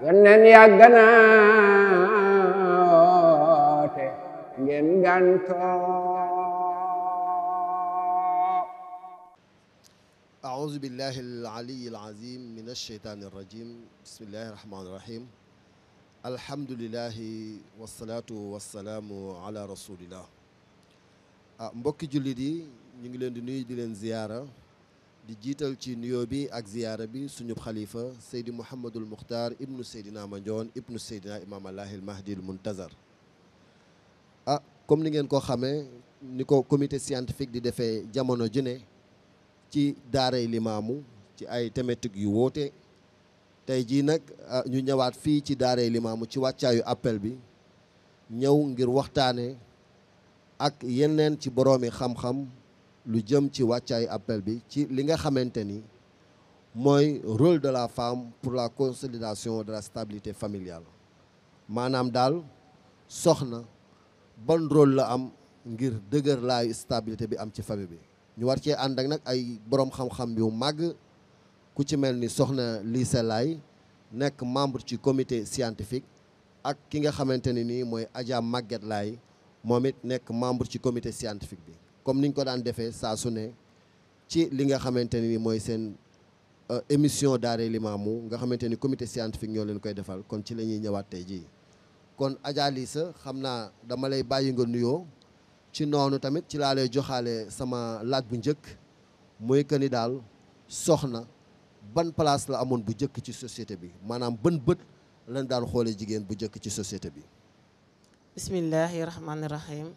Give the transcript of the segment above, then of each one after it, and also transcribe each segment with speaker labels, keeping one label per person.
Speaker 1: yonneen yàgg na woote ngeen gantoo
Speaker 2: أعوذ بالله العلي العظيم من الشيطان الرجيم بسم الله الرحمن الرحيم الحمد لله والصلاة والسلام على رسول الله mbokki jullit yi ñu ngi leen di nuyu di leen ziyaara di jiital ci nuyoo bi ak ziyaara bi suñu xalifa Seydi Mouhamadul Mukhtar ibnu Seydina Mandione ibnu Seydina Imam Allahil Mahdil Muntazar comme ni ngeen ko xamee ni ko comité scientifique di defee jamono ju ne ci daaray limaamu ci ay thématique yu woote tey jii nag ñu ñëwaat fii ci daaray limaamu ci wàccaayu appel bi ñëw ngir waxtaane ak yeneen ci boroomi xam-xam lu jëm ci wàccaayu appel bi ci li nga xamante ni mooy rôle de la femme pour la consolidation de la stabilité familiale maanaam daal soxna ban rôle la am ngir dëgër laayu stabilité bi am ci famille bi ñu war cee ànd ak nag ay boroom xam-xam yu màgg ku ci mel ni soxna Lissa Laye nekk membre ci comité scientifique ak ki nga xamante ne nii mooy Adja Maguette Laye moom it nekk membre ci comité scientifique bi comme niñ ko daan defee saa su ne ci li nga xamante ne nii mooy seen émission Daaray Limaamu nga xamante ni comité scientifique ñoo leen koy defal kon ci la ñuy ñëwaat tey jii kon Adja Lissa xam naa dama lay bàyyi nga nuyoo ci noonu tamit ci laa lay joxaale sama laaj bu njëkk mooy que ni daal soxna ban place la amoon bu njëkk ci société bi maanaam ban bët lañ daan xoolee jigéen bu njëkk ci société bi
Speaker 3: bismillahi rahmani rahim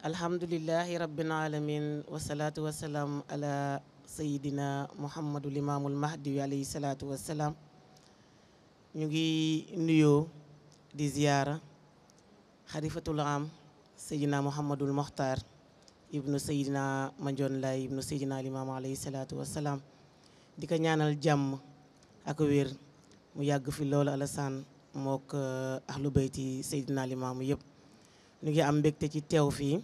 Speaker 3: alhamdulillahi rabbil alamin wasalaatu wasalaam ala sayidina muhammadu limaamul mahdi alayhi salaatu wasalaam ñu ngi nuyoo di ziyaara xalifatul am sayidina muhammadul muxtar ibnu sayidina Mandione Laye ibnu sayidina limaam alayhi salaatu wasalaam di ko ñaanal jàmm ak wér mu yàgg fi loolu Alassane mook ahlu bayti Seydina Limaamu yëpp ñu ngi am mbégte ci teew fii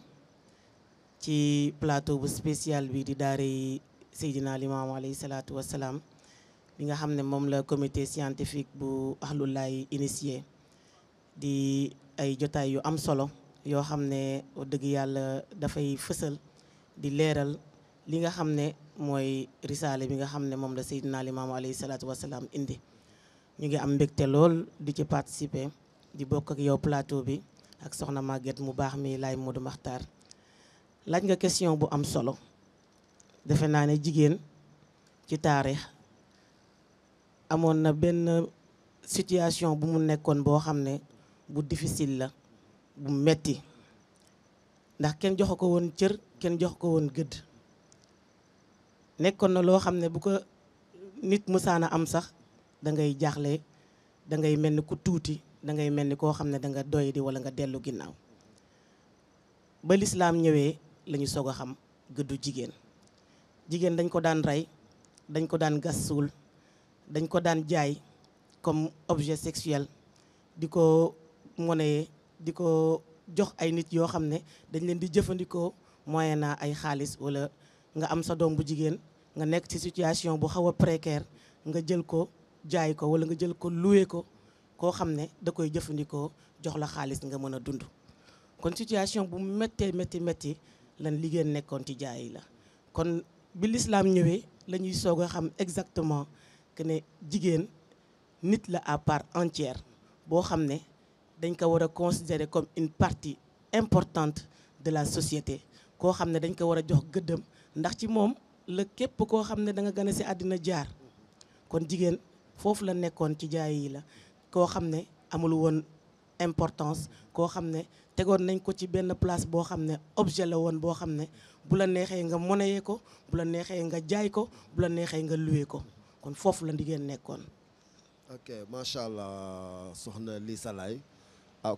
Speaker 3: ci plateau bu spécial bi di daaray Seydina Limaamu alayhi salaatu wassalaam bi nga xam ne moom la comité scientifique bu ahlu Laay initié di ay jotaay yu am solo yoo xam ne dëgg yàlla dafay fësal di leeral li nga xam ne mooy risaale bi nga xam ne moom la Seydina Limaamu alayhi salaatu wassalaam indi ñu ngi am mbégte lool di ci participer di bokk ak yow plateau bi ak soxna Maguette mu baax mi Laye Modou Makhtar laaj nga question bu am solo defe naa ne jigéen ci taarix amoon na benn situation bu mu nekkoon boo xam ne bu difficile la bu metti ndax kenn jox ko woon cër kenn jox ko woon gëdd nekkoon na loo xam ne bu ko nit musaana am sax da ngay jaaxle da ngay mel ni ku tuuti da ngay mel ni koo xam ne da nga doy di wala nga dellu ginnaaw ba lislaam ñëwee la ñu soog a xam gëddu jigéen jigéen dañ ko daan rey dañ ko daan gas suul dañ ko daan jaay comme objet sexuel di ko monnaie di ko jox ay nit yoo xam ne dañ leen di jëfandikoo moyen na ay xaalis wala nga am sa doom bu jigéen nga nekk ci situation bu xaw a précaire nga jël ko jaay ko wala nga jël ko loué ko koo xam ne da koy jëfandikoo jox la xaalis nga mën a dund kon situation bu méttee métti lan liggéey nekkoon ci jaay la kon bi lislaam ñëwee la ñuy soog a xam exactement que ne jigéen nit la à part entière boo xam ne dañ ko war a considérer comme une partie importante de la société koo xam ne dañ ko war a jox gëddëm ndax ci moom la képp koo xam ne da nga gën a si àddina jaar kon jigéen foofu la nekkoon ci jaay yi la koo xam ne amul woon importance koo xam ne tegoon nañ ko ci benn place boo xam ne objet la woon boo xam ne bu la neexee nga monnaie ko bu la neexee nga jaay ko bu la neexee nga loué ko kon foofu la jigéen nekkoon.
Speaker 2: ok macha allah soxna Lissa Laye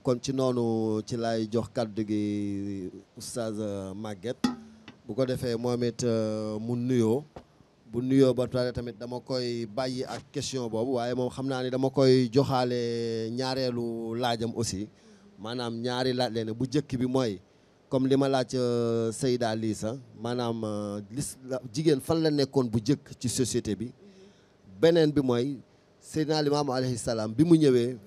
Speaker 2: kon ci noonu ci lay jox kàddu gi oustaz Maguette bu ko defee moom it mu nuyoo. bu nuyoo ba pare tamit dama koy bàyyi ak question boobu waaye moom xam naa ni dama koy joxaale ñaareelu laajam aussi maanaam ñaari laaj leen bu njëkk bi mooy comme li ma laaj Seyda Lissa maanaam jigéen fan la nekkoon bu njëkk ci société bi beneen bi mooy Seydina Limaamu alayhi salaam bi mu ñëwee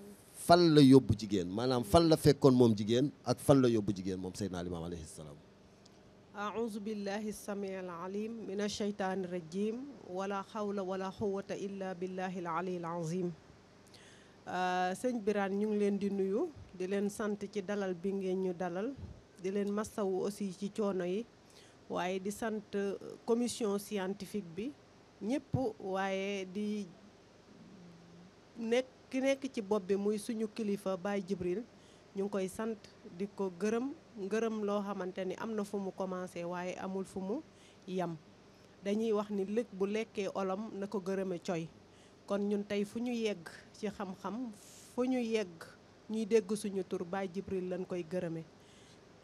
Speaker 2: fan la yóbbu jigéen maanaam fan la fekkoon moom jigéen ak fan la yóbbu jigéen moom Seydina Limaamu alayhi salaam.
Speaker 4: أعوذ بالله السميع العليم من الشيطان الرجيم ولا حول ولا قوة إلا بالله العلي العظيم. sëñ Birane ñu ngi leen di nuyu di leen sant ci dalal bi ngeen ñu dalal di leen masawu aussi ci coono yi waaye di sant commission scientifique bi ñëpp waaye di nekk ci bopp bi muy suñu kilifa Baye Jibril ñu ngi koy sant di ko ngërëm loo xamante ni am na fu mu commencé waaye amul fu mu yem dañuy wax ni lëg bu lekkee olom na ko gërëme coy kon ñun tey fu ñu yegg ci xam-xam fu ñu yegg ñuy dégg suñu tur Baye Jibril lañ koy gërëme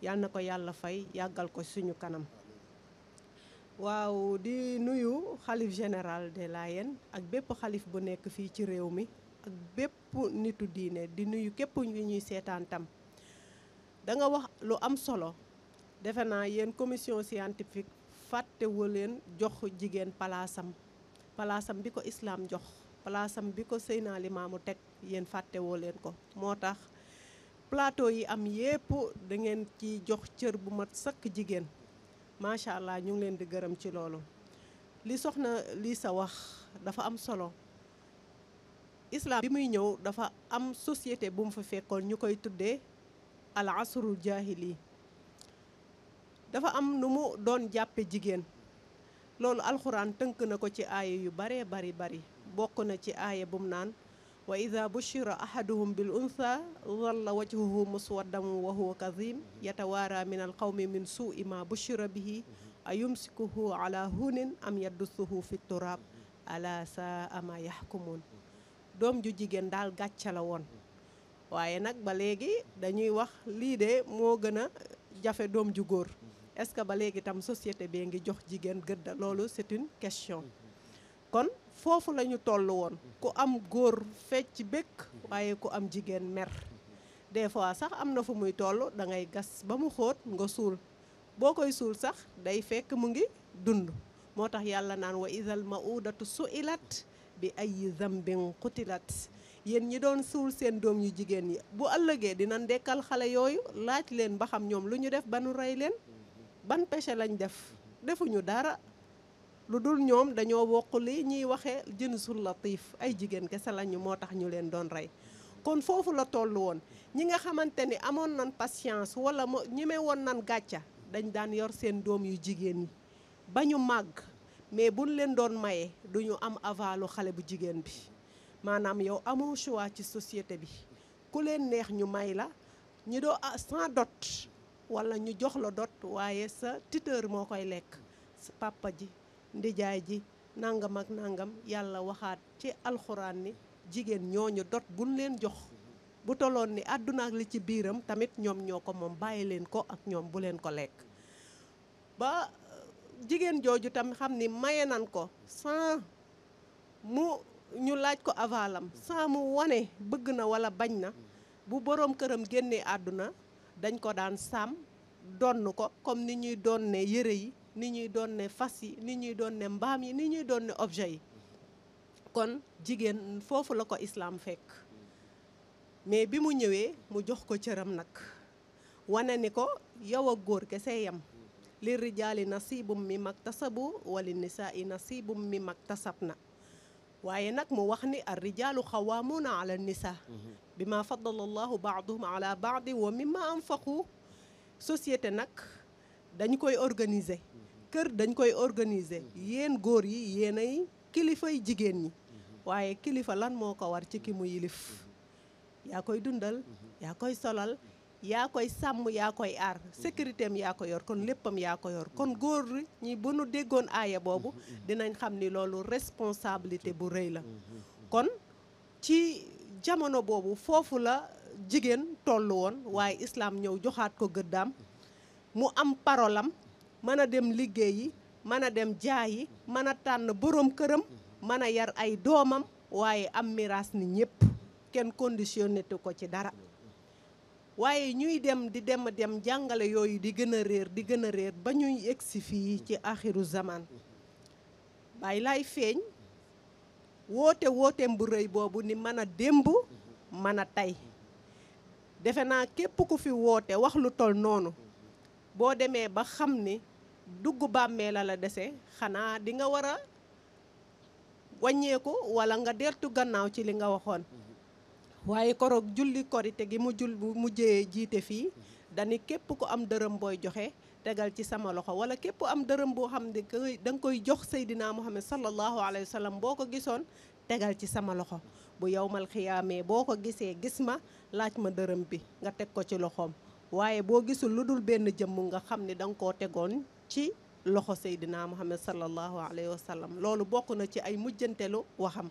Speaker 4: yal na ko yàlla fay yàggal ko suñu kanam. waaw di nuyu xalif général des Layènes ak bépp xalif bu nekk fii ci réew mi ak bépp nitu diine di nuyu képp ñu ñuy seetaan tam da nga wax lu am solo defe naa yéen commission scientifique fàttewu leen jox jigéen palaasam bi ko islaam jox palaasam bi ko Seydina Limaamu teg yéen fàttewoo leen ko moo tax plateau yi am yépp da ngeen ci jox cër bu mat sëkk jigéen macha allah ñu ngi leen di gërëm ci loolu li soxna lii sa wax dafa am solo islam bi muy ñëw dafa am société bu mu fa fekkoon ñu koy tuddee al asrul jaahili dafa am nu mu doon jàppe jigéen loolu alxuraan tënk na ko ci aaya yu baree bari bokk na ci aaya bu mu naan wa ida bushira ahaduhum bil untha dhalla wajhuhu muswaddan wa huwa kadhim yatawaara min al qawmi min suui ma bushira bihi ayumsikuhu ala hunin am yaddusuhu fi turab ala saa ma yahkumun doom ju jigéen daal gàcce la woon waaye nag ba léegi dañuy wax lii de moo gën a jafe doom ju góor est-ce que ba léegi tam société bee ngi jox jigéen gëdda loolu c'est une question kon foofu la ñu toll woon ku am góor fecc békk waaye ku am jigéen mer des fois sax am na fu muy toll da ngay gas ba mu xóot nga suul boo koy suul sax day fekk mu ngi dund moo tax yàlla naan wa idal ma'udatu su'ilat bi ay zambin qutilat yéen ñi doon suul seen doom yu jigéen yi bu ëllëgee dinañ dekkal xale yooyu laaj leen ba xam ñoom lu ñu def ba nu rey leen ban péché lañ def defuñu dara lu dul ñoom dañoo bokk li ñuy waxee jinsul latif ay jigéen kese lañu moo tax ñu leen doon rey kon foofu la toll woon ñi nga xamante ni amoon nan patience wala ñeme woon nan gàcca dañ daan yor seen doom yu jigéen yi ba ñu màgg mais buñ leen doon maye duñu am avalu xale bu jigéen bi maanaam yow amoo choix ci société bi ku leen neex ñu may la ñu doo sans dot wala ñu jox la dot waaye sa tuteur moo koy lekk sa papa ji ndijaay ji nangam ak nangam yàlla waxaat ci alxuraan ni jigéen ñooñu dot buñ leen jox bu tolloon ni àdduna ak li ci biiram tamit ñoom ñoo ko moom bàyyi leen ko ak ñoom bu leen ko lekk ba jigéen jooju tam xam ni maye nan ko sans mu ñu laaj ko avalam sans mu wane bëgg na wala bañ na bu boroom këram génnee àdduna dañ ko daan sàmm donn ko comme ni ñuy donne yére yi ni ñuy donne fas yi ni ñuy donne mbaam yi ni ñuy donne objet yi kon jigéen foofu la ko islaam fekk mais bi mu ñëwee mu jox ko cëram nag wane ni ko yow a góor kese yam li rijaali nasibum mi maktasabu wali nisaa'i nasibum mi maktasabna waaye nag mu wax ni ar rijaalu xawaamuuna ala nisaa bi ma faddala allahu baaduhum ala baadi wa mimma anfaqu société nag dañ koy organiser kër dañ koy organiser yéen góor yi yéenay kilifay jigéen ñi waaye kilifa lan moo ko war ci ki mu yilif yaa koy dundal yaa koy solal yaa koy sàmm yaa koy aar sécurité am yaa ko yor kon léppam yaa ko yor kon góor ñi bu nu déggoon aaya boobu dinañ xam ni loolu responsabilité bu rëy la kon ci jamono boobu foofu la jigéen tollu woon waaye islaam ñëw joxaat ko gëddaam mu am parolam mën a dem liggéeyi mën a dem jaayi mën a tànn boroom këram mën a yar ay doomam waaye am miraas ni ñépp kenn conditionné ko ci dara waaye ñuy dem di dem jàngale yooyu di gën a réer ba ñuy egsi fii ci axiru zaman Baay Laay feeñ wooteem bu rëy boobu ni mën a démb mën a tey defe naa képp ku fi woote wax lu tol noonu boo demee ba xam ni dugg bàmmee la dese xanaa di nga war a wàññeeku wala nga deltu gannaaw ci li nga waxoon waaye koroog julli korite gi mu mujjee jiite fii dani képp ku am dërëm booy joxe tegal ci sama loxo wala képp am dërëm boo xam ne da nga koy jox Seydina Muhammad sallallahu alayhi wa sallam boo ko gisoon tegal ci sama loxo bu yowmal xiyaamee boo ko gisee gis ma laaj ma dërëm bi nga teg ko ci loxoom waaye boo gisul lu dul benn jëmm nga xam ne da nga koo tegoon ci loxo Seydina Muhammad sallallahu alayhi wa sallam loolu bokk na ci ay mujjantelu waxam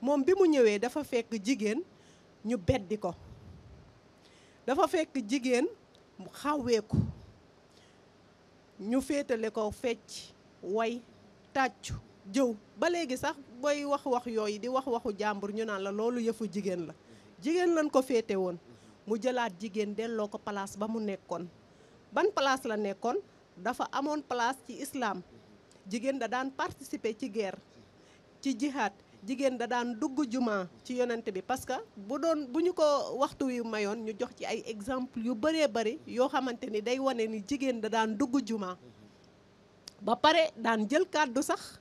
Speaker 4: moom bi mu ñëwee dafa fekk jigéen ñu beddi ko dafa fekk jigéen mu xawweeku ñu féetale ko fecc way tàccu jëw ba léegi sax booy wax yooyu di wax waxu jàmbur ñu naan la loolu yëfu jigéen la jigéen lañ ko féete woon mu jëlaat jigéen delloo ko place ba mu nekkoon ban place la nekkoon dafa amoon place ci islam jigéen da daan participer ci guerre ci jihad jigéen da daan dugg juma ci yonent bi parce que bu ñu ko waxtu wi mayoon ñu jox ci ay exemple yu bëree bëri yoo xamante ni day wane ni jigéen da daan dugg juma ba pare daan jël kàddu sax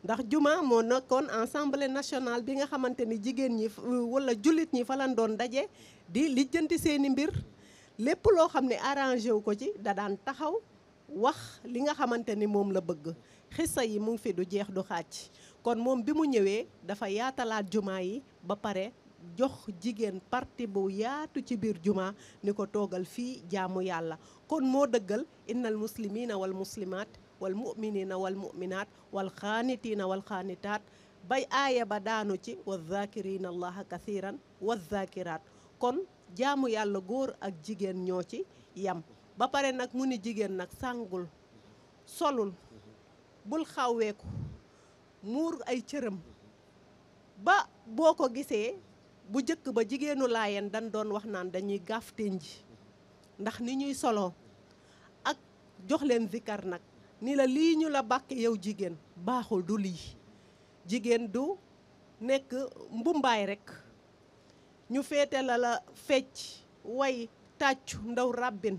Speaker 4: ndax juma moo nekkoon assemblée nationale bi nga xamante ni jigéen ñi wala jullit ñi fa lañ doon daje di lijjanti seeni mbir lépp loo xam ne arrangé wu ko ci da daan taxaw wax li nga xamante ni moom la bëgg xissa yi mu ngi fi du jeex du xaaj kon moom bi mu ñëwee dafa yaatalaat juma yi ba pare jox jigéen parti bu yaatu ci biir juma ni ko toogal fii jaamu yàlla kon moo dëggal innal muslimina wal muslimat wal muminina wal muminat wal xaanitina wal xaanitaat bay aaya ba daanu ci wa zakirina allaha kathiran wa zakirat kon jaamu yàlla góor ak jigéen ñoo ci yam ba pare nag mu ni jigéen nag sàngul solul bul xawweeku muur ay cëram ba boo ko gisee bu jëkk ba jigéenu laayeen dañ doon wax naan dañuy gaaf tenji ndax ni ñuy soloo ak jox leen zikar nag ni la lii ñu la bàkke yow jigéen baaxul du lii jigéen du nekk mbumbaay rekk ñu féete la fecc way tàccu ndaw ràbbin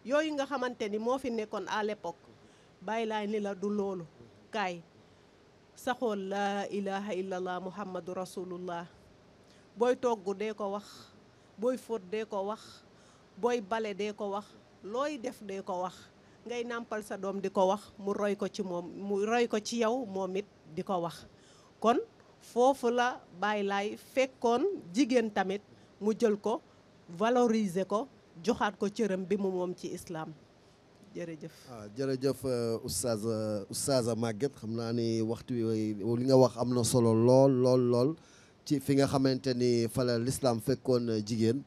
Speaker 4: yooyu nga xamante ni moo fi nekkoon à l'époque bàyyi laay ni la du loolu kaay saxool laa ilaha illallah muhammadu rasulullah booy togg dee ko wax booy fóot dee ko wax booy bale dee ko wax looy def dee ko wax ngay nàmpal sa doom di ko wax mu roy ko ci moom mu roy ko ci yow moom it di ko wax kon foofu la bàyyi laay fekkoon jigéen tamit mu jël ko valoriser ko joxaat ko cëram bi mu moom ci islam jërëjëf.
Speaker 2: jërëjëf oustaz Maguette xam naa ni waxtu wi li nga wax am na solo lool ci fi nga xamante ni fa la l'islam fekkoon jigéen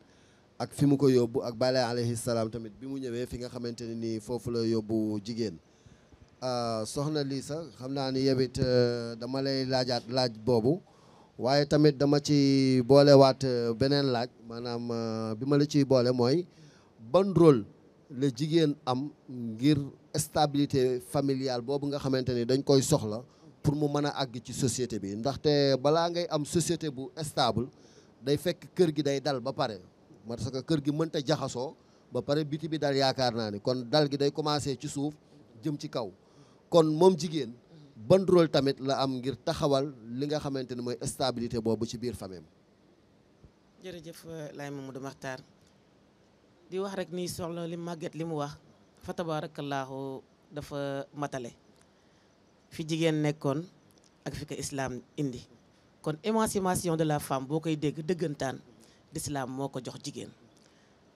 Speaker 2: ak fi mu ko yóbbu ak Baay Laay alayhi salaam tamit bi mu ñëwee fi nga xamante ne ni foofu la yóbbu jigéen soxna Lisa xam naa ni yow it dama lay laajaat laaj boobu waaye tamit dama ci boolewaat beneen laaj maanaam bi ma la ciy boole mooy ban rôle la jigéen am ngir stabilité familiale boobu nga xamante ni dañ koy soxla pour mu mën a àgg ci société bi ndaxte balaa ngay am société bu stable day fekk kër gi day dal ba pare parce que kër gi mënta jaxasoo ba pare biti bi dal yaakaar naa ni kon dal gi day commencé ci suuf jëm ci kaw kon moom jigéen ban rôle tamit la am ngir taxawal li nga xamante ni mooy stabilité boobu ci biir famille.
Speaker 3: jërëjëf Laye Mamadou Makhtar di wax rek ni soxla li Maguette li mu wax fa tabaarakallaahu dafa matale fi jigéen nekkoon ak fi ko islam indi kon émancipation de la femme boo koy dégg dëggantaan l'islam moo ko jox jigéen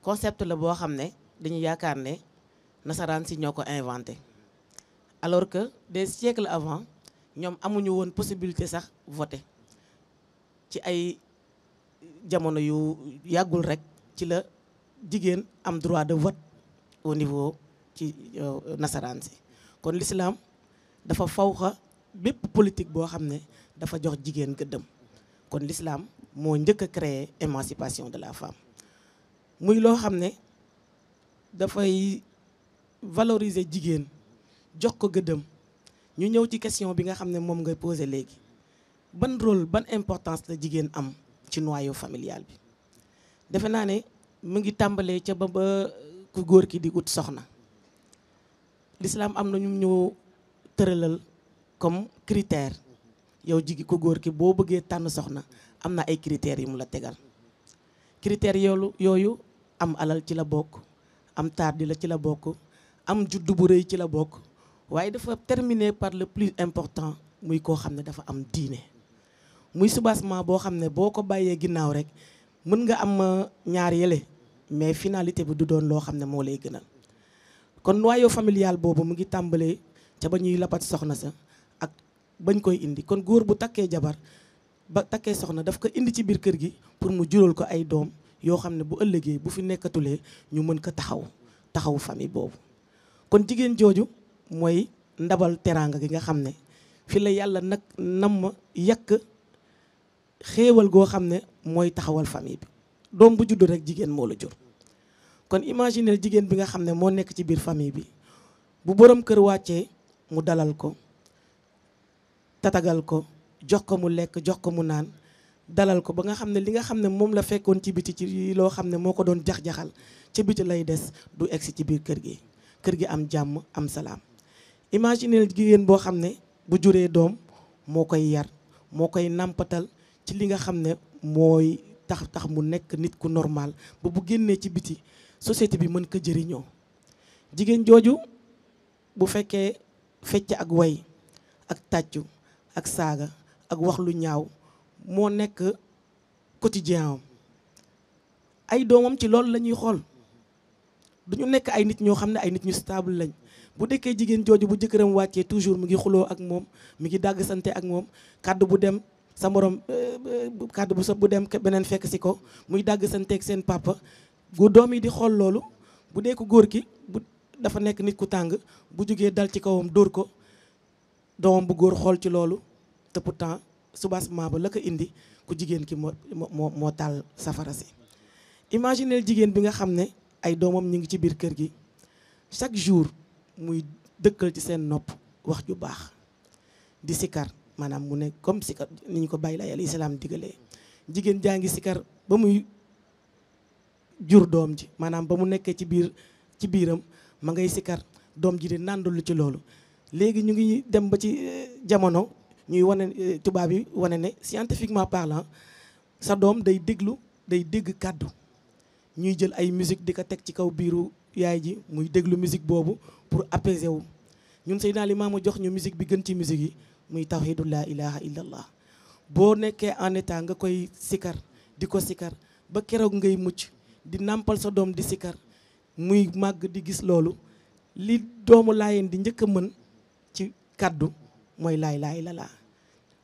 Speaker 3: concept la boo xam ne dañu yaakaar ne nasaraan si ñoo ko inventé alors que des siècles avant ñoom amuñu woon possibilité sax voter ci ay jamono yu yàggul rek ci la jigéen am droit de vote au niveau ci nasaraan si kon l'islam dafa fawxa bépp politique boo xam ne dafa jox jigéen gëddëm kon l'islam moo njëkk a créer émancipation de la femme muy loo xam ne dafay valoriser jigéen jox ko gëddëm ñu ñëw ci question bi nga xam ne moom nga posé léegi ban rôle ban importance la jigéen am ci noyau familial bi. defe naa ne mu ngi tàmbalee ca ba ku góor ki di ut soxna. l'islam am na ñu tëralal comme critère yow ku góor ki boo bëggee tànn soxna am na ay critères yi mu la tegal. critères yooyu am alal ci la bokk, am taar di la ci la bokk, am juddu bu rëy ci la bokk, waaye dafa terminer par le plus important muy koo xam ne dafa am diine. muy soubassement boo xam ne boo ko bàyyee ginnaaw rek mën nga am ñaar yële mais finalité bi du doon loo xam ne moo lay gënal. kon noyau familial boobu mu ngi tàmbalee ca ba ñuy labat soxna sa ak bañ koy indi. kon góor bu takkee jabar ba takkee soxna daf ko indi ci biir kër gi pour mu jural ko ay doom yoo xam ne bu ëllëgee bu fi nekkatulee ñu mën ko taxawu famille boobu. kon jigéen jooju mooy ndabal teraanga gi nga xam ne fi la yàlla nag nam yàq xéewal goo xam ne mooy taxawal famille bi. doom bu juddu rek jigéen moo la jur. kon imaginez jigéen bi nga xam ne moo nekk ci biir famille bi bu borom kër wàccee mu dalal ko, tatagal ko, jox ko mu lekk, jox ko mu naan, dalal ko ba nga xam ne li nga xam ne moom la fekkoon ci biti ci loo xam ne moo ko doon jax-jaxal ci biti lay des du egsi ci biir kër gi am jàmm am salaam. imaginez jigéen boo xam ne bu juree doom moo koy yar, moo koy nàmpatal ci li nga xam ne mooy tax mu nekk nit ku normal ba bu génnee ci biti société bi mën ko jëriñoo. jigéen jooju bu fekkee fecc ak way ak tàccu ak saaga ak wax lu ñaaw moo nekk quotidien am, ay doomam ci loolu la ñuy xool. duñu nekk ay nit ñoo xam ne ay nit ñu stable lañ. bu dekkee jigéen jooju bu jëkkëram wàccee toujours mu ngi xuloo ak moom, mi ngi dàgg sante ak moom, kàddu bu dem sa morom kàddu bu dem beneen fekk si ko muy dàgg santeeg seen papa. gu doom yi di xool loolu bu dee ko góor ki bu dafa nekk nit ku tàng bu jógee dal ci kawam dóor ko, doomam bu góor xool ci loolu te pourtant soubassement ba la ko indi ku jigéen ki moo taal safara si. imaginez jigéen bi nga xam ne ay doomam ñu ngi ci biir kër gi chaque jour muy dëkkal ci seen nopp wax ju baax di sikar, maanaam mu ne comme sikar ni ñu ko bàyyi la yàlla islaam digalee. jigéen jaa ngi sikar ba muy jur doom ji, maanaam ba mu nekkee ci biiram ma ngay sikar, doom ji di nàndul ci loolu. léegi ñu ngi dem ba ci jamono ñuy wane tubaab yi wane ne scientifiquement parlant sa doom day dégg kàddu. ñuy jël ay musique di ko teg ci kaw biiru yaay ji muy déglu musique boobu pour apaiser wu. ñun Seydina Limaamu jox ñu musique bi gën ci musique yi muy tawhidu la ilaha illallah. boo nekkee en état nga koy sikar di ko sikar ba keroog ngay mucc di nàmpal sa doom di sikar muy màgg di gis loolu. li doomu laayeen di njëkk a mën ci kàddu mooy laa ilaaha illallaah.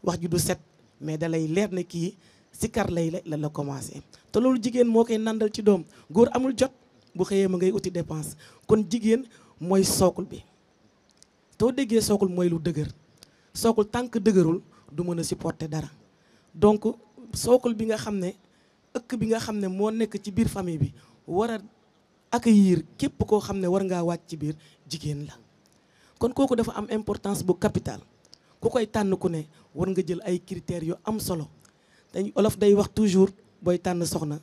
Speaker 3: wax ji du set mais da lay leer ne kii sikar la commencé. te loolu jigéen moo koy nandal ci doom. góor amul jot bu xëyee ma ngay uti dépense. kon jigéen mooy sookul bi. too déggee sookul mooy lu dëgër. sookul tànk dëgërul du mën a supporter dara. donc sookul bi nga xam ne ëkk bi nga xam ne moo nekk ci biir famille bi war a accueillir képp koo xam ne war ngaa wàcc ci biir jigéen la. kon kooku dafa am importance bu capital. ku koy tànn ku ne war nga jël ay critères yu am solo. dañ olof day wax toujours booy tànn soxna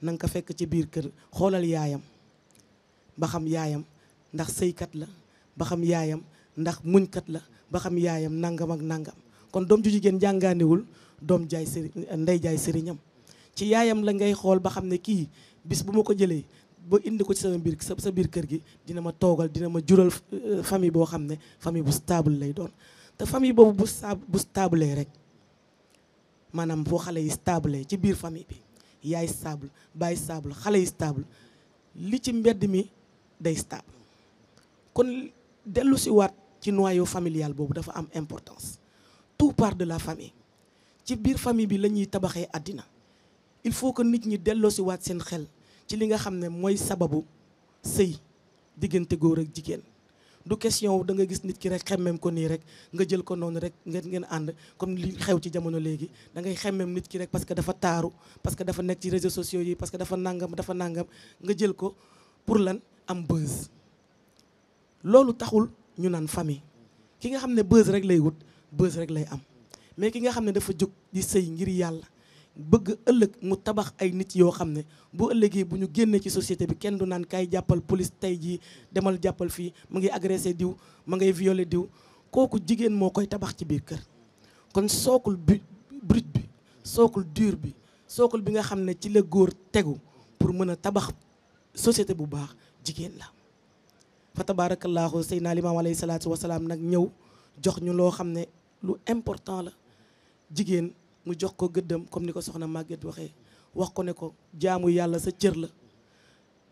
Speaker 3: na nga ko fekk ci biir kër xoolal yaayam ba xam yaayam ndax sëykat la, ba xam yaayam ndax muñkat la, ba xam yaayam nangam ak nangam. kon doom ju jigéen jàngaaniwul doom jaay ndey jaay sëriñam. ci yaayam la ngay xool ba xam ne kii bis bu ma ko jëlee ba indi ko ci sa biir kër gi dina ma toogal, dina ma jural famille boo xam ne famille bu stable lay doon. te famille boobu bu stable rek maanaam boo xale yi stable ci biir famille bi yaay stable, baay stable, xale yi stable, li ci mbedd mi day stable. kon dellu si waat ci noyau familial boobu dafa am importance. tout part de la famille. ci biir famille bi la ñuy tabaxee àddina. il faut que nit ñi delloo si waat seen xel ci li nga xam ne mooy sababu sëy diggante góor ak jigéen. du question da nga gis nit ki rek xemmem ko nii rek nga jël ko noonu rek ngeen ànd comme li xew ci jamono léegi da ngay xemmem nit ki rek parce que dafa taaru, parce que dafa nekk ci réseaux sociaux yi, parce que dafa nangam nga jël ko pour lan am buzz. loolu taxul ñu naan famille. ki nga xam ne buzz rek lay wut buzz rek lay am mais ki nga xam ne dafa jóg di sëy ngir yàlla bëgg ëllëg mu tabax ay nit yoo xam ne bu ëllëgee bu ñu génnee ci société bi kenn du naan kay jàppal police tey jii demal jàppal fii mu ngi agressé diw ma ngay violé diw, kooku jigéen moo koy tabax ci biir kër. kon sookul brut bi sookul dur bi sookul bi nga xam ne ci la góor tegu pour mën a tabax société bu baax jigéen la. fa tabaarakallaahu Seydina Limaam alayhi salaatu wasalaam nag ñëw jox ñu loo xam ne lu important la. jigéen mu jox ko gëddam comme ni ko soxna Maguette waxee wax ko ne ko jaamu yàlla sa cër la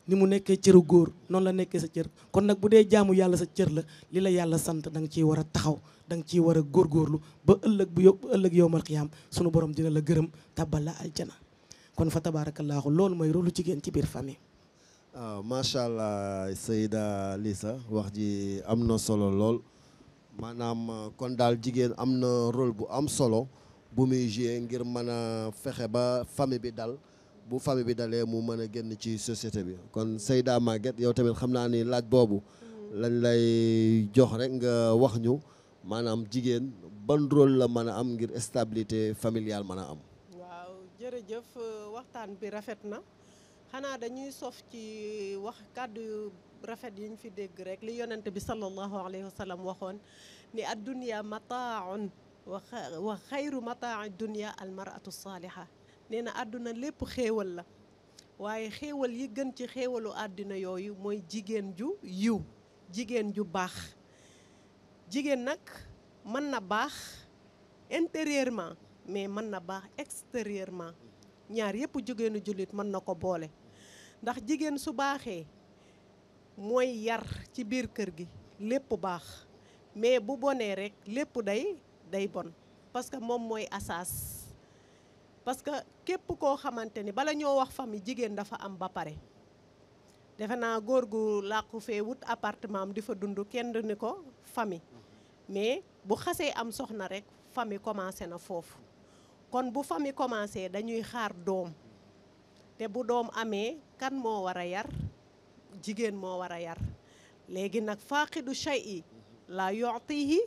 Speaker 3: ni mu nekkee cëru góor noonu la nekkee sa cër. kon nag bu dee jaamu yàlla sa cër la li la yàlla sant da nga ciy war a taxaw da nga ciy war a góorgóorlu ba ëllëg ëllëg yowmal qiyaam sunu borom dina la gërëm tàbbal la aljana. kon fa tabaarakallaahu loolu mooy rôlu jigéen ci biir famille.
Speaker 2: waaw macha allah Seyda Lissa wax ji am na solo lool maanaam kon daal jigéen am na rôle bu am solo bu muy joué ngir mën a fexe ba famille bi dal bu famille bi dalee mu mën a génn ci société bi. kon Seyda Maguette yow tamit xam naa ni laaj boobu lañ lay jox rek nga wax ñu maanaam jigéen ban rôle la mën a am ngir stabilité familiale mën a am.
Speaker 4: waaw jërëjëf waxtaan bi rafet na. xanaa dañuy sof ci wax kàddu yu rafet yi ñu fi dégg rek li yonent bi sallallahu alayhi wa sallam waxoon ni addunya mataaun wa xayru mataa dunya almaratu saaliha. nee na àdduna lépp xéewal la waaye xéewal yi gën ci xéewalu àdduna yooyu mooy jigéen ju yiw jigéen ju baax. jigéen nag mën na baax intérieurement mais mën na baax extérieurement ñaar yëpp jigéenu jullit mën na ko boole. ndax jigéen su baaxee mooy yar ci biir kër gi lépp baax mais bu bonee rek lépp day bon parce que moom mooy asaas. parce que képp koo xamante ni bala ñoo wax famille jigéen dafa am ba pare. defe naa góor gu làqu fee wut appartement am di fa dund kenn ni ko famille mais bu xasee am soxna rek famille commencé na foofu. kon bu famille commencé dañuy xaar doom. te bu doom amee kan moo war a yar jigéen moo war a yar léegi nag faaqidu shay'i la yu'tihi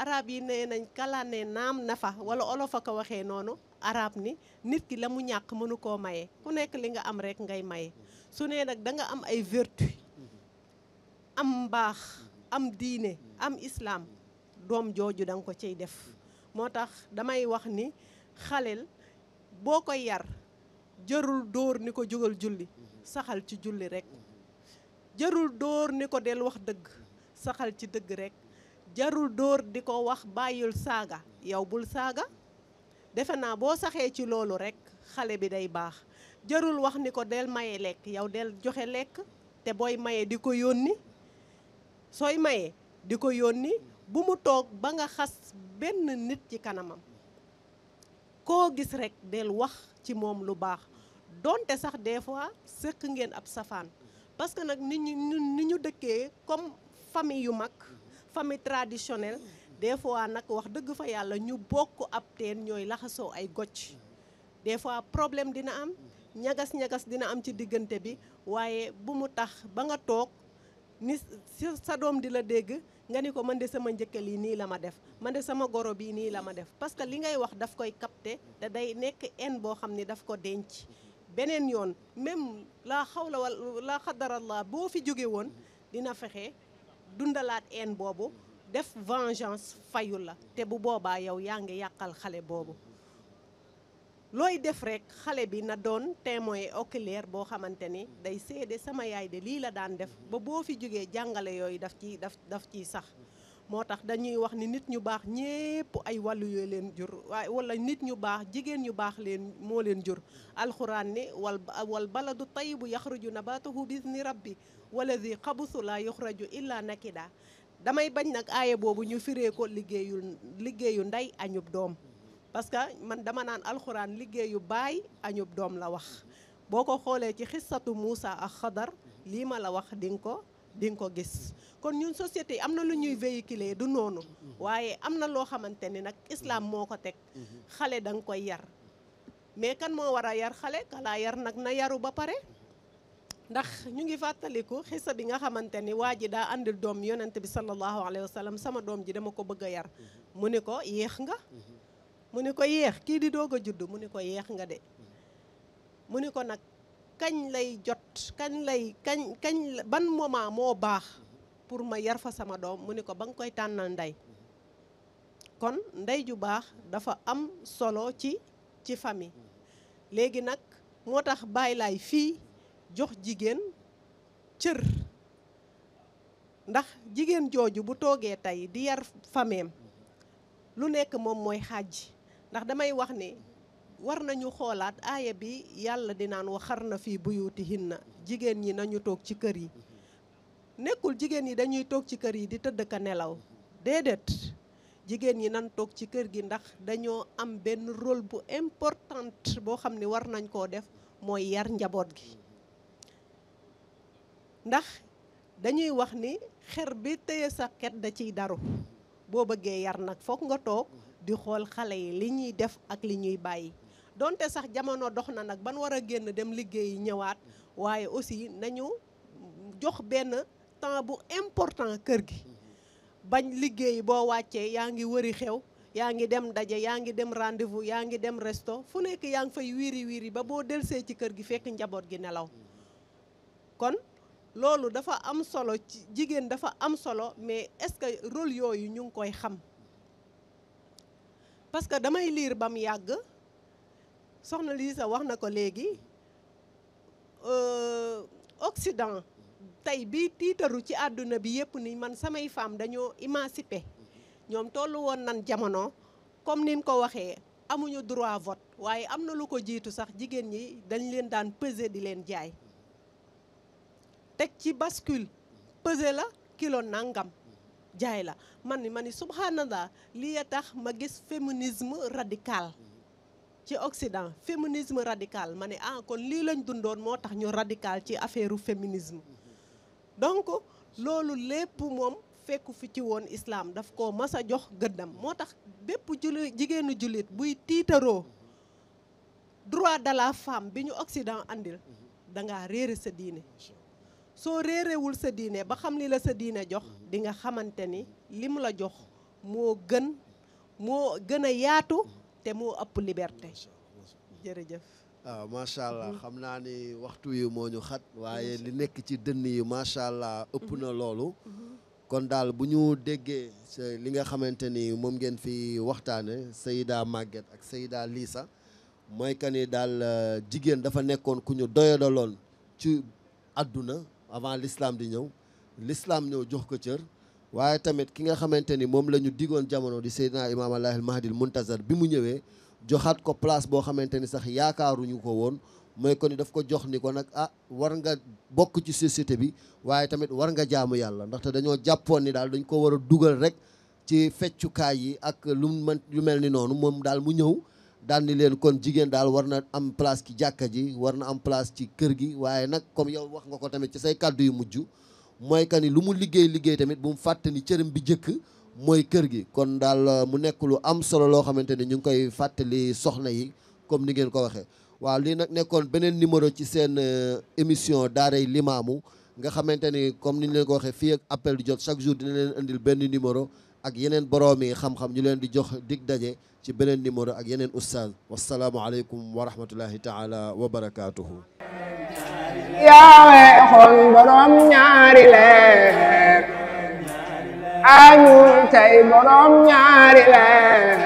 Speaker 4: arab yi nee nañ kalaane naam nafa wala olof a ko waxee noonu arab ni nit ki la mu ñàkk mënu koo maye ku nekk li nga am rek ngay maye. su nee nag da nga am ay vertu am mbaax am diine am islam doom jooju da nga ko ciy def. moo tax damay wax ni xaleel boo koy yar jërul dóor ni ko jógal julli saxal ci julli rek. jërul dóor ni ko del wax dëgg saxal ci dëgg rek. jarul dóor di ko wax bàyyil saaga yow bul saaga. defe naa boo saxee ci loolu rek xale bi day baax. jarul wax ni ko del maye lekk yow del joxe lekk te booy maye di ko yónni. sooy maye di ko yónni bu mu toog ba nga xas benn nit ci kanamam. koo gis rek del wax ci moom lu baax donte sax des fois sëkk ngeen ab safaan. parce que nag ni ñu dëkkee comme famille yu mag famille traditionnelle des fois nag wax dëgg fa yàlla ñu bokk ab teen ñooy laxasoo ay gocc. des fois problème dina am ñagas-ñagas dina am ci diggante bi waaye bu mu tax ba nga toog ni sa doom di la dégg nga ni ko man de sama njëkkal yi nii la ma def man de sama goro bi nii la ma def. parce que li ngay wax daf koy capter te day nekk en boo xam ni daf ko denc. beneen yoon même laa xawla wala laa xadarallah boo fi jóge woon dina fexe dundalaat en boobu def vengeance fayu la te bu boobaa yow yaa ngi yàqal xale boobu. looy def rek xale bi na doon témoin oculaire boo xamante ni day seede sama yaay de lii la daan def ba boo fi jógee jàngale yooyu daf ciy sax. moo tax dañuy wax ni nit ñu baax ñépp ay wàllu yoo leen jur waaye wala nit ñu baax jigéen ñu baax leen moo leen jur. alxuraan ni wal baladu tayyibu yaxruju nabatuhu biizni rabbi walladi xabusu la yuxraju illa nakida. damay bañ nag aaya boobu ñu firee ko liggéeyu ndey añub doom. parce que man dama naan alxuraan liggéeyu baay añub doom la wax. boo ko xoolee ci xissatu Muusa ak Xadar lii ma la wax di nga ko gis. kon ñun société yi am na lu ñuy véhiculer du noonu waaye am na loo xamante ni nag islam moo ko teg. xale da nga koy yar mais kan moo war a yar xale kalaa yar nag na yaru ba pare. ndax ñu ngi fàttaliku xissa bi nga xamante ni waa ji daa àndil doom yonent bi sallallahu alayhi wa sallam sama doom ji dama ko bëgg a yar mu ni ko yéex nga mu ni ko yeex kii di doog a judd mu ni ko yeex nga de mu ni ko nag kañ lay jot kañ ban moment moo baax pour ma yar fa sama doom mu ni ko ba nga koy tànnal ndey kon ndey ju baax dafa am solo ci famille léegi nag moo tax Baay Laay fii jox jigéen cër ndax jigéen jooju bu toogee tey di yar fameem lu nekk moom mooy xaaj ndax damay wax ni war nañu xoolaat aaya bi yàlla di naan waxarna fii buyutihinna jigéen ñi nañu toog ci kër yi nekkul jigéen ñi dañuy toog ci kër yi di tëdd ka nelaw déedéet jigéen ñi nan toog ci kër gi ndax dañoo am benn rôle bu important boo xam ne war nañ koo def mooy yar njaboot gi ndax dañuy wax ni xer bi téye sa ket da ciy daru boo bëggee yar nag foog nga toog di xool xale yi li ñuy def ak li ñuy bàyyi donte sax jamono dox na nag ban war a génn dem liggéeyi ñëwaat waaye aussi nañu jox benn temps bu important kër gi bañ liggéey boo wàccee yaa ngi wëri xew yaa ngi dem daje yaa ngi dem rendez-vous yaa ngi dem resto fu nekk yaa ngi fay wiiri ba boo delsee ci kër gi fekk njaboot gi nelaw kon loolu dafa am solo ci jigéen dafa am solo mais est-ce que rôle yooyu ñu ngi koy xam parce que damay liir ba mu yàgg soxna Lisa wax na ko léegi Occident tey bi tiitaru ci àdduna bi yépp ni man samay femme dañoo émancipé ñoom tollu woon nan jamono comme nin ko waxee amuñu droit vote waaye am na lu ko jiitu sax jigéen ñi dañ leen daan peser di leen jaay teg ci bascule peser la kilo nangam jaay la ma ni subhanallah lii a tax ma gis féminisme radical ci Occident féminisme radical ma ne kon lii lañ dundoon moo tax ñu radical ci affaire féminisme donc loolu lépp moom fekku fi ci woon islam daf ko mas a jox gëddam moo tax bépp jigéenu jullit buy tiitaroo droit de la femme bi ñu Occident andil dangaa réere sa diine soo réerewul sa diine ba xam li la sa diine jox di nga xamante ni li mu la jox moo gën a yaatu te moo ëpp liberté jërëjëf
Speaker 2: waaw macha allah xam naa ni waxtu yi moo ñu xat waaye li nekk ci dënn yi macha allah ëpp na loolu kon daal bu ñu déggee li nga xamante ni moom ngeen fi waxtaane Seyda Maguette ak Seyda Lisa mooy que ni daal jigéen dafa nekkoon ku ñu doyadaloon ci àdduna avant l'islam di ñëw l'islam ñëw jox ko cër waaye tamit ki nga xamante ni moom la ñu digoon jamono di Seydina Imam Allahil Mahdil Muntazar bi mu ñëwee joxaat ko place boo xamante ni sax yaakaaruñu ko woon mooy ko ni daf ko jox ni ko nag war nga bokk ci société bi waaye tamit war nga jaamu yàlla ndaxte dañoo jàppoon ni daal dañ ko war a dugal rek ci feccukaay yi ak lu mel ni noonu moom daal mu ñëw daal ni leen kon jigéen daal war na am place ci jàkka ji war na am place ci kër gi waaye nag comme yow wax nga ko tamit ci say kàddu yu mujj mooy que ni lu mu liggéey tamit bu mu fàtte ni cëram bi jëkk mooy kër gi kon daal mu nekk lu am solo loo xamante ni ñu ngi koy fàttali soxna yi comme ni ngeen ko waxee waaw lii nag nekkoon beneen numéro ci seen émission daaray Limaamu nga xamante ni comme ni ñu leen ko waxee fii ak appel di jot chaque jour dina leen indil benn numéro ak yeneen boroomi xam-xam ñu leen di jox dig daje ci beneen numéro ak yeneen oustaz wasalaamu aleykum wa rahmatullahi taala wa barakaatuhu
Speaker 1: yaawe xon borom ñaari leer añul tey borom ñaari leer